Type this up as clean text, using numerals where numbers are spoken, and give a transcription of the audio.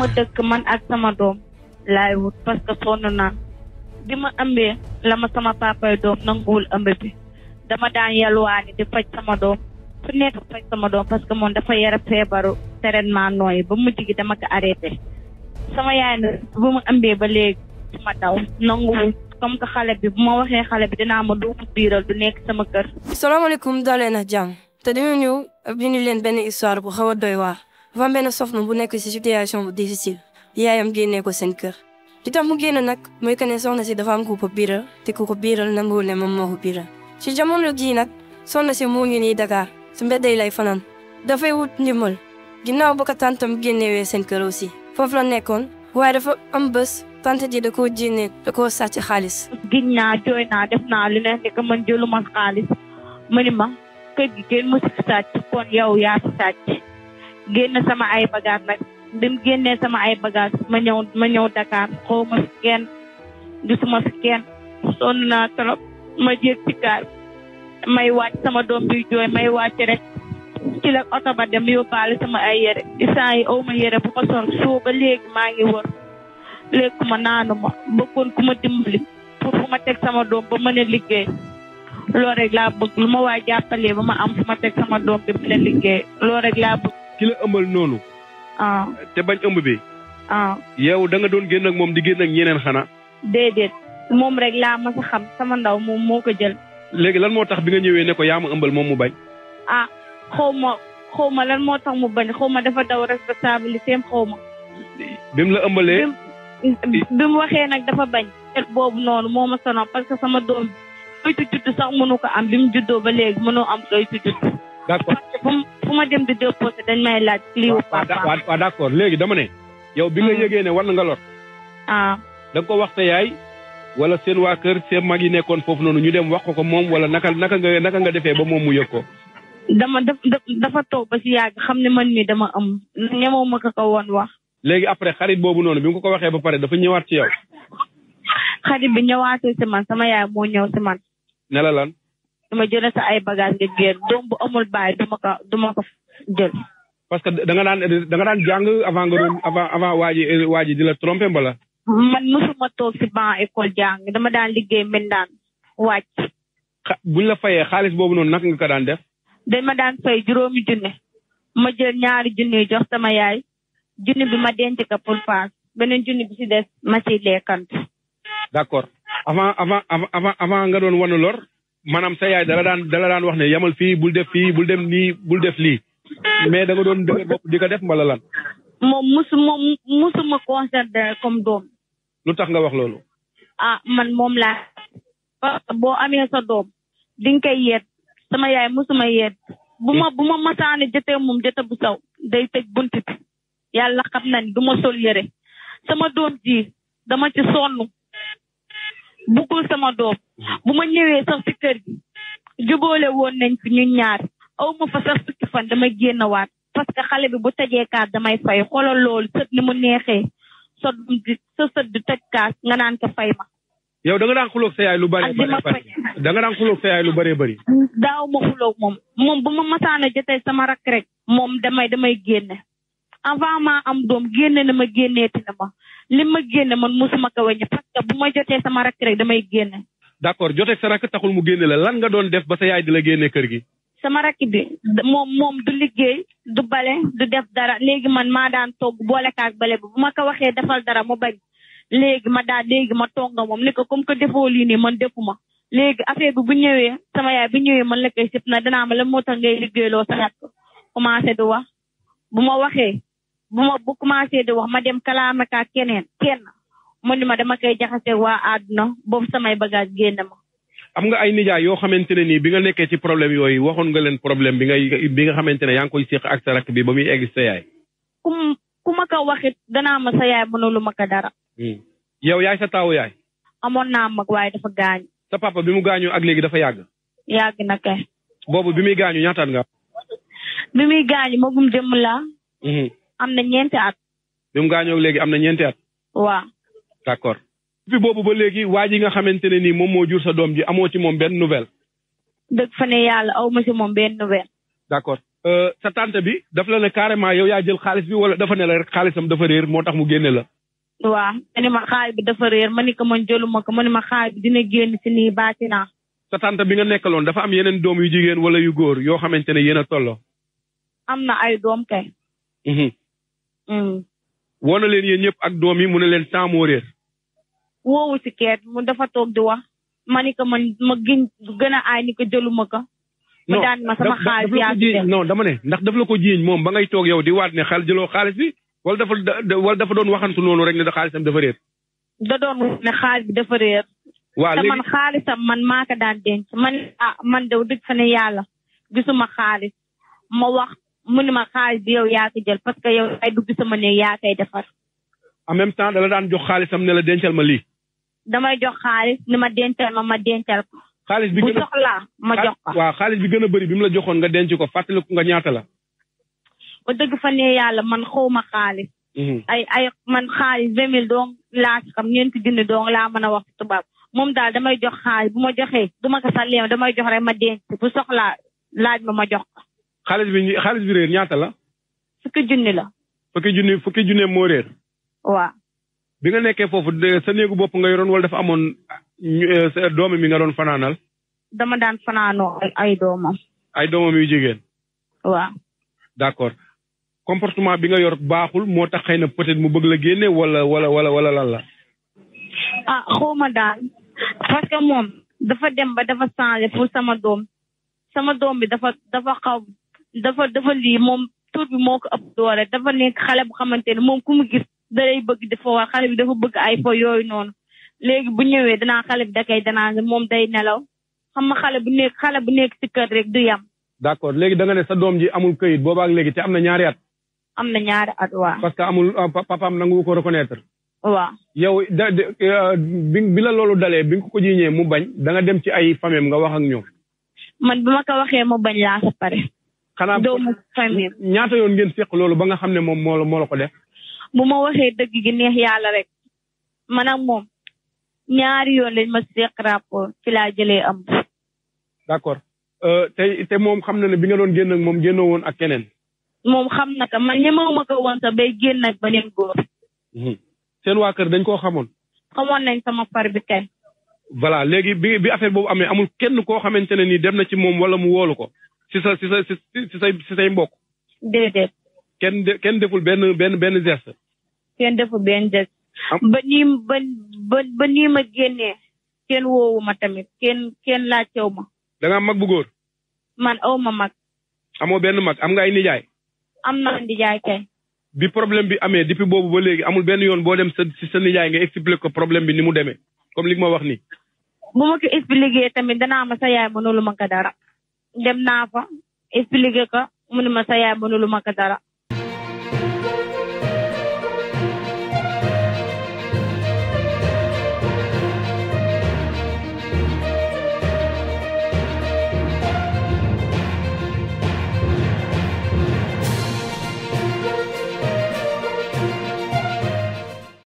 ma dëkk man ak sama doom laay wut parce que sonn naa bi ma ëmbee la ma sama papay doom nanguwul ëmb bi dama daan yalwaani di faj sama doom fu nekk faj sama doom parce que moom dafa yara feebaru traitement nooyi ba mujj gi dama ko arrêté sama yaay na bu ma ëmbee ba léegi ma daw nanguwul comme que xale bi bu ma waxee xale bi dinaa ma doomu biiral du nekk sama kër. salaamaaleykum daleen ak jàmm te dañoo ñëw bindi leen benn histoire bu xaw a doy waar dafa am benn soxna bu nekk ci situation bu difficile yaayam génnee ko seen kër li tax mu génn nag mooy que ne soxna si dafa am ku ko biiral te ku ko biiral nanguwul ne moom moo ko biiral ci jamono jii nag soxna si moo ngi nii Dakar su mbedd yi lay fanaan dafay wut ndimbal ginnaaw ba ko tantam génnewee seen kër aussi foofu la nekkoon waaye dafa am bés tante ji da koo jénnee da koo sàcc xaalis. giñ naa jooy naa def naa lu ne que man jëluma xaalis ma ni ma kër gi kenn mësu fi sàcc kon yow yaa fi sàcc génn sama ay bagage nag bi mu génnee sama ay bagage ma ñëw Dakar xaw ma fi kenn gisuma fi kenn sonn naa trop ma jéeg ci kaar may wàcc sama doom bi jooy may wàcc rek ci la oto ba dem yóbbaale sama ay yére instant yi aw ma yére bu ma sol soo ba léegi maa ngi wër léegi ma naanu ma bëggoon ku ma dimbali pour fu ma teg sama doom ba mën a liggéey loolu rek laa bëgg lu ma waay jàppalee ba ma am fu ma teg sama doom bi mën a liggéey loolu rek laa bëgg. ki la ëmbal noonu. te bañ ëmb bi. yow da nga doon génn ak moom di génn ak ñeneen xanaa. déedéet moom rek laa ma sa xam sama ndaw moom moo ko jël. léegi lan moo tax bi nga ñëwee ne ko yaa ma ëmbal moom mu bañ. xaw ma lan moo tax mu bañ xaw ma dafa daw responsabilité am xaw ma. bi mu la ëmbalee. bi mu waxee nag dafa bañ. boobu noonu moo ma sonal parce que sama doom kayitu juddu sax mënu ko am bi mu juddoo ba léegi mënoo am kayitu juddu. d'accord parce que fu ma dem di déposé dañ may laaj. lii wu papa waaw d'accord léegi dama ne. yow bi nga yëgee ne war na nga lor. da nga ko wax sa yaay. wala seen waa kër seen mag yi nekkoon foofu noonu ñu dem wax ko moom wala naka nga defee ba moom mu yëg ko. dafa toog ba si yàgg xam ne man mi dama am ñemoo ma ko woon wax. léegi après xarit boobu noonu bi nga ko waxee ba pare dafa ñëwaat ci yow. xarit bi ñëwaatee si man sama yaay moo ñëw si man. ne la lan. dama jëlee sa ay bagage nga génn doom bu amul baay duma ko jël. parce que da nga daan jàng avant nga doon avant waa ji di la tromper mbala. man mosuma toog si ban école jàng dama daan liggéey mbindaan wàcc. buñ la fayee xaalis boobu noonu naka nga ko daan def. dañ ma daan fay 5 junne ma jël 2 junne jox sama yaay junne bi ma denc ko pour paas beneen junne bi si des ma siy lekkant. d'accord avant nga doon wan lor maanaam sa yaay dala daan wax ne yamal fii bul def fii bul dem nii bul def lii mais da nga doon dëgër bopp di ko def mbala lan. moom musuma considéré comme doom. lu tax nga wax loolu. man moom laa. parce que boo amee sa doom di nga koy yeet sama yaay musuma yeet bu ma masaane jotee moom jote bu saw day tëj bunt bi yàlla xam na ni du ma sol yére sama doom ji dama ci sonn buggul sama doom bu ma ñëwee sax ci kër gi jubóole woon nañ fi ñun ñaar aw ma fa sax fukki fan dama génn waat parce que xale bi bu tëjee kaas damay fay xoolal loolu sët ni mu neexee sa doom di sa sët di tëj kaas nga naan ko fay ma. yow da nga daan xuloog sa yaay lu bari da nga daan xuloog sa yaay lu bari bari. daaw ma xuloog moom bu ma masaana jotee sama rakk rek moom damay génne avant ma am doom génne na ma génneeti na ma li ma génne man musuma ko weññi parce que bu ma jotee sama rakk rek damay génne. d'accord joteeg sa rakk taxul mu génne la lan nga doon def ba sa yaay di la génne kër gi. sama rakk bi moom du liggéey du bale du def dara léegi man maa daan togg boole kaak bale bi bu ma ko waxee defal dara mu bañ. léegi ma tonga moom ni ko comme que defoo lii nii man defuma léegi affaire bi bu ñëwee sama yaay bu ñëwee man la koy sëpp na danaa ma la moo tax ngay liggéeyloo sa ñàkk commencé di wax bu ma waxee bu commencé di wax ma dem kalaame ka kenn mu ni ma dama koy jaxase waa àdduna boobu samay bagage génn ma. am nga ay nijaay yoo xamante ne nii bi nga nekkee ci problème yooyu waxoon nga leen problème bi nga xamante ne yaa ngi koy séq ak sa rakk bi ba muy egg sa yaay. ku ma ko waxit danaa ma sa yaay mënulu ma ko dara. yow yaay sa taawu yaay. amoon naa mag waaye dafa gaañ. sa papa bi mu gaañoo ak léegi dafa yàgg. yàgg na kay. boobu bi muy gaañu ñaataat nga. bi muy gaañu magum jëmm laa. am na 4 at. bi mu gaañoo ak léegi am na 4 at. waaw. d'accord. fi boobu ba léegi waa ji nga xamante ne nii moom moo jur sa doom ji amoo ci moom benn nouvelle. dëgg fa ne yàlla aw ma ci moom benn nouvelle. d'accord sa tante bi daf la ne carrément yow yaa jël xaalis bi wala dafa ne la rek xaalisam dafa réer moo tax mu génne la. waaw ma ni ma xaalis bi dafa réer ma ni ko man jëluma ko ma ni ma xaalis bi dina génn si nii baati naa. sa tante bi nga nekkaloon dafa am yeneen doom yu jigéen wala yu góor yoo xamante ne yéen a tolloo. am na ay doom kay. woo na leen yéen ñëpp ak doom yi mu ne leen temps moo réer. woowu si keet mu dafa toog di wax ma ni ko man ma gën a aay ni ko jëluma ko. mu daan ma sama xaalis yaa ci dem non dama ne ndax daf la ko jiiñ moom ba ngay toog yow di waat ne xel jëloo xaalis bi wala dafa doon waxantu noonu rek ne da xaalisam dafa réer. da doon wax ne xaalis bi dafa réer. waaw léegi te man xaalisam man maa ko daan denc man de dëgg fa ne yàlla gisuma xaalis ma wax mu ne ma xaalis bi yow yaa ko jël parce que yow ay dugg sama néeg yaa koy defar. en même temps dala daan jox xaalisam ne la dencal ma lii. damay jox xaalis ni ma dencal ma dencal ko. xaalis bi bu soxlaa ma jox ko. waaw xaalis bi gën a bëri bi mu la joxoon nga denc ko fàttaliku nga ñaata la. ba dëgg fa ne yàlla man xawma xaalis. ay man xaalis 20 000 dong laa ci xam ñeenti junni dong laa mën a wax tubaab moom daal damay jox xaalis bu ma joxee du ma ko sàllee damay jox rek ma denc bu soxlaa laaj ma jox ko. xaalis bi réer ñaata la. fukki junni la. fukki junni moo réer. waaw. bi nga nekkee foofu sa néegu bopp nga yoroon wala dafa amoon doomi mi nga doon fanaanal. dama daan fanaanoo ay doomam. ay doomam yu jigéen. waaw. d'accord comportement bi nga yor baaxul moo tax xëy na peut-être mu bëgg la génne wala lan la. ah xawma daal parce que moom dafa dem ba dafa changé pour sama doom bi dafa lii moom tur bi moo ko ëpp doole dafa nekk xale bu xamante ne moom ku mu gis dalay bëgg dafa war xale bi dafa bëgg ay fo yooyu noonu léegi bu ñëwee danaa xale bi da koy danaa moom day nelaw xam nga xale bu nekk ci kër rek du yam. d'accord léegi da nga ne sa doom ji amul këyit boobaak léegi te am na ñaari at. am na ñaari at waaw. parce que amul papaam nangu ko reconnaître. waaw. yow bi la loolu dalee bi nga ko jiiñee mu bañ da nga dem ci ay famille nga wax ak ñoom. man bi ma ko waxee mu bañ laa sa pare. xanaa doomu famille. ñaata yoon ngeen seq loolu ba nga xam ne moom moo la ko def. bu ma waxee dëgg gi neex yàlla rek man ak moom ñaari yoon lañ ma seq rapport ci laa jëlee am. d'accord te moom xam na ne bi nga doon génn ak moom génnoo woon ak keneen. moom xam na ko man ñemewuma ko woon sax bay génn ak beneen góor. seen waa kër dañ koo xamoon. xamoon nañ sama far bi kay. voilà léegi bi affaire boobu amee amul kenn koo xamante ne nii dem na ci moom wala mu woolu ko. si say mbokk. déedéet. kenn deful benn geste. kenn deful benn geste. ba nii ma génnee. kenn woowu ma tamit kenn laajtew ma. da nga am mag bu góor. man aw ma mag. amoo benn mag am nga ay nijaay. am na nijaay kay. bi problème bi amee depuis boobu ba léegi amul benn yoon boo dem sa nijaay nga expliquer ko problème bi ni mu demee comme li ma wax nii. bu ma ko expliquer tamit danaa ma sa yaay mënulu ma ko dara. dem naa fa expliquer ko mu ne ma sa yaay mënulu ma ko dara.